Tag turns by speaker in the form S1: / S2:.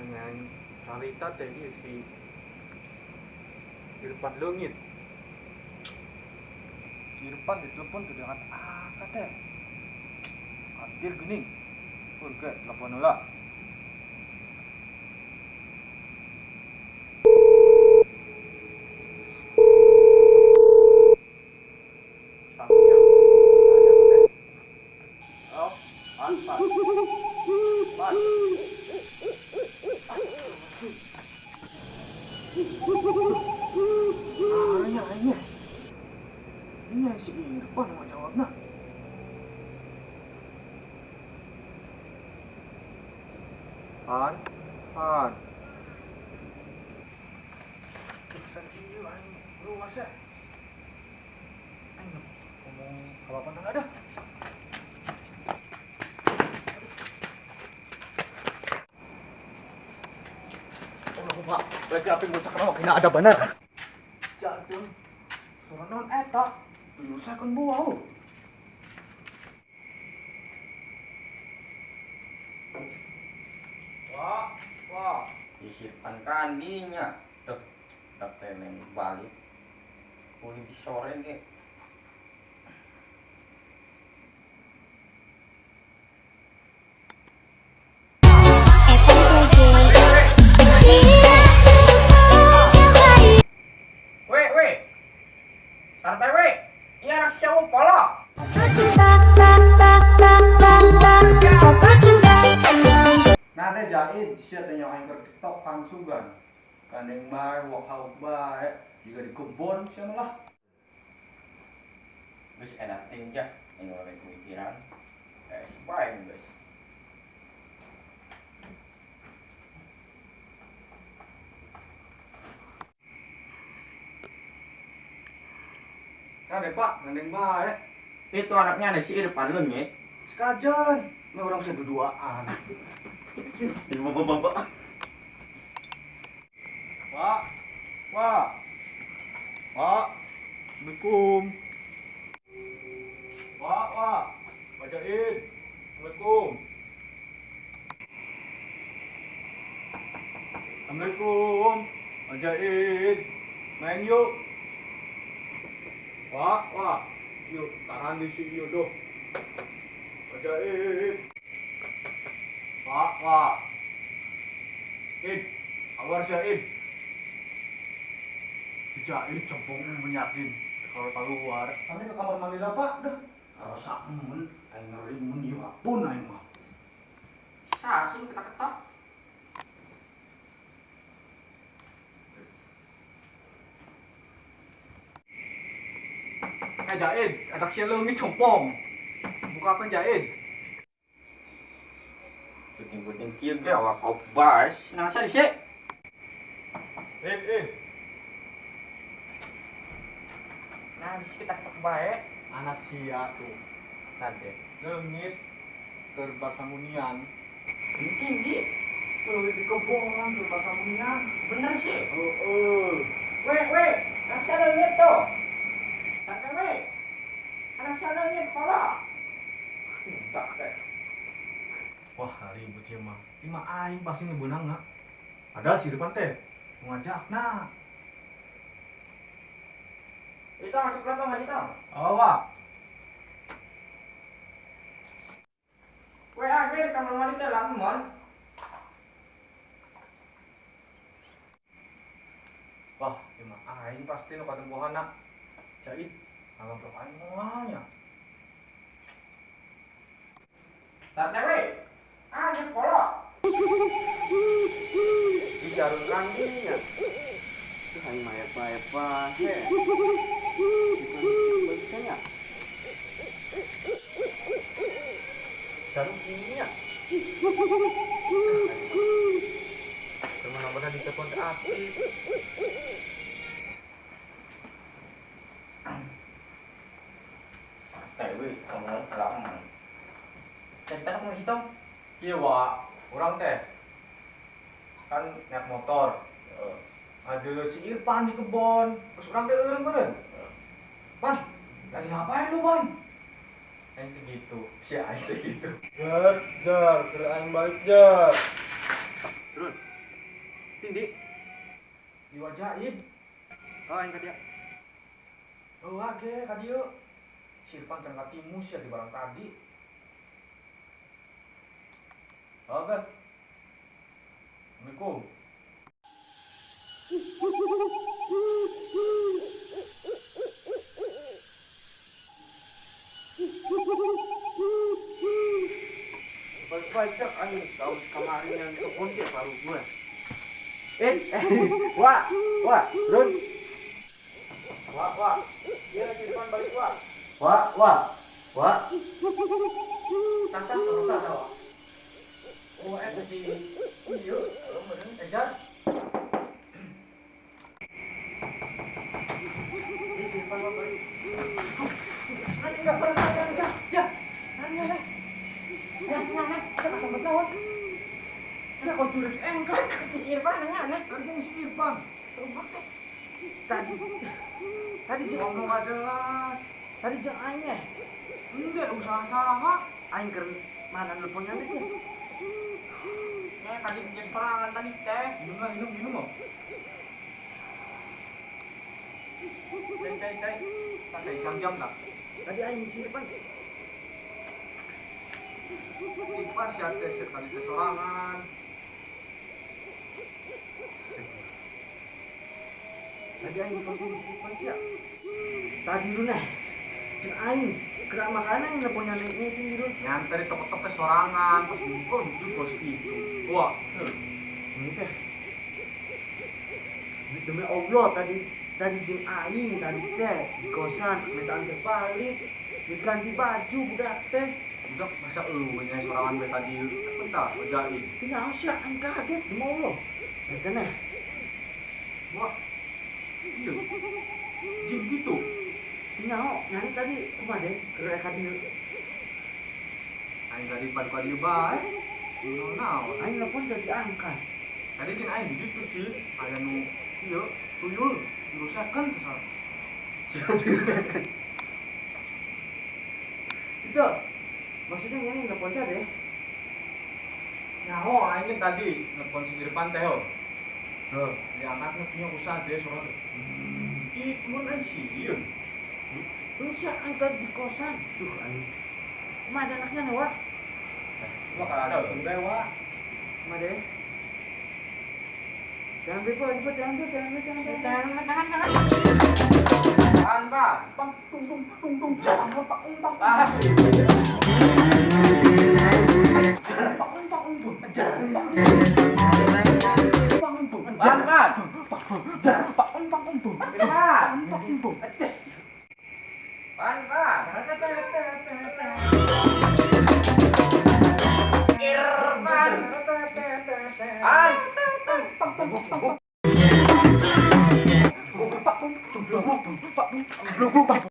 S1: Hanya carita teh ieu si Irfan leungit. Si Irfan ditelepon teu diangkat angkat teh. Hadir geuning. Oke, telepon heula. Sangnya. Oh, pan, pan. Pan. Ah, iya. Ini si Irfan mau jawabna. Pan, pan. Terusan ieu aing luas ya. Aing ngomong apa-apa enggak ada. Oh, Pak, lagi api bocah kenapa kena ada bener. Jantung, suara non eta, lu saya kan bau.
S2: Wah, wah, disirpan kandinya. Duh, dak main balik. Kulit di sore ge. Weh, weh. Santai weh. Ini anak siapa polo?
S1: Nah, ada jahit, sia teh nya aing keur TikTok kang sugan. Kandeng bae, wak hauk bae, jiga di kebon sia mah lah.
S2: Geus enak tinja, ini wae pemikiran. Bae geus.
S1: Nah, deh Pak, gandeng bae.
S2: Itu anaknya ada si Irfan leungit.
S1: Sekajen, ini orang bisa berduaan.
S2: Ibu bapak.
S1: Pak, Pak, Pak, Assalamualaikum. Pak, Pak, bacain. Assalamualaikum. Assalamualaikum. Bacain. Main yuk. Pak, Pak, yuk tahan di sini yuk doh. Bacain. Pak, Pak. In, keluar sih In. Jahit cempung menyakin kalau keluar. Kami ke kamar mandi lah Pak, dah. Rasa mun, aing ngeri mun ieu pun aing mah.
S2: Sah sih ketok-ketok.
S1: Jaid, anak sia leungit compong. Bukakeun Jaid.
S2: Penting-penting kieu ge awak obas. Nah, sia dhisik.
S1: In, in.
S2: Nah, dhisik kita ketok bae.
S1: Anak sia tuh.
S2: Tadi.
S1: Leungit keur basamunian.
S2: Tinggi.
S1: Leungit di kebon keur basamunian.
S2: Bener sih.
S1: Heeh.
S2: Weh, weh, anak sia leungit tuh. Santai weh. Anak sia leungit pola. Tak teh.
S1: Wah, ribut ya mah. Ini mah aing pasti ngebenang nggak? Ada si depan teh ngajak nah.
S2: Itu masuk belakang nggak itu?
S1: Oh, Pak.
S2: Weh, ah, di kamar mandi teh lah, mon.
S1: Wah, ini mah aing pasti nu katempuhanna. Jait, ngagamplok aing moalnya.
S2: Santai weh. Ah, ini pola.
S3: Di jarum kandinya. Itu aing mah epa-epa he. Bukan
S1: Jarum ininya. Teman-teman di telepon ke api.
S2: Santai weh, kamu lama. Cerita kamu di situ.
S1: Iya, Wak. Orang teh kan naik motor. Ada si Irfan di kebon. Terus orang teh eureun meureun. Pan, lagi ngapain lu, Pan? Aing teh gitu. Si aing teh gitu.
S3: Jar, jar, keur aing balik jar.
S2: Turun.
S3: Tindi.
S1: Di Wajaib.
S3: Oh, aing ka dia.
S1: Oh, oke, ka dieu. Si Irfan can katimus ya di barang tadi. Oh, guys. Assalamualaikum.
S3: Balik-balik aing tahun kemarin yang kebun dia baru gue. Wah, wah, Run.
S1: Wah, wah. Iya, si Irfan balik, wah.
S3: Wah, wah, wah.
S1: Tantang terus wah. Oh, eta si ieu, meureun ejar.
S3: Ini si Irfan balik.
S2: Enggak pernah enggak. Ya. Aneh. Ya, aneh. Kita sempet naon.
S1: Saya kau curi engkau.
S2: Si Irfan aneh.
S1: Tadi si Irfan.
S3: Tadi tadi jeung
S1: ngomong gak jelas.
S3: Tadi jeung aing eh.
S1: Enggak usaha saha.
S3: Aing keur mana nelponnya teh.
S1: Eh, tadi bikin perangan tadi teh. Minum lah, minum, minum loh. Cai, cai, cai. Santai jam-jam tak?
S3: Tadi aing si Irfan.
S1: Irfan siap teh, siap tadi teh sorangan.
S3: Tadi aing telepon si Irfan siap. Tadi lu nah. Jeung aing gerak makanan yang nelponnya nih tinggi lu.
S1: Nyantai di toko-toko teh sorangan, pas dibuka lucu bos gitu. Wah,
S3: ini teh. Demi Allah tadi tadi jeung aing tadi teh di kosan minta antar balik. Geus ganti baju budak teh.
S1: Budak masa eueuh nya sorangan bae tadi. Bentar, wajain.
S3: Tinggal sia aing kaget demi Allah. Eta nah.
S1: Wah. Iya. Jeung gitu.
S3: Tinggal nyanyi tadi kumaha deh keur ka dieu.
S1: Aing tadi padu ka dieu bae. Naon?
S3: Aing nelpon teu diangkat.
S1: Tadi kan aing di ditu sih, aya nu ieu tuyul dirusakeun teh salah.
S3: Itu maksudnya nyanyi nelpon sia deh.
S1: Nyaho aing tadi nelpon si Irfan teh ho. Heuh, diangkatna punya usaha deh sorot. Itu mun aing sieun.
S3: Lu sia aing tadi di kosan. Duh aing. Kumaha ada anaknya nih, Wak?
S1: Wah, kalau ada untung bae, Wak.
S3: Kumaha deh? Jangan ambil, Pak, jangan ambil, jangan ambil, jangan ambil.
S2: Tahan, tahan.
S1: Tahan, Pak. Pang, tung, tung, tung, tung, jalan, pak, umpang. Pak. Jalan, pak, umpang, umpang. Jalan, pak, umpang, umpang. Jalan, Pak. Jalan, pak, umpang, umpang. Jalan, umpang, umpang. Pan, Pak. Irfan. An. Pak,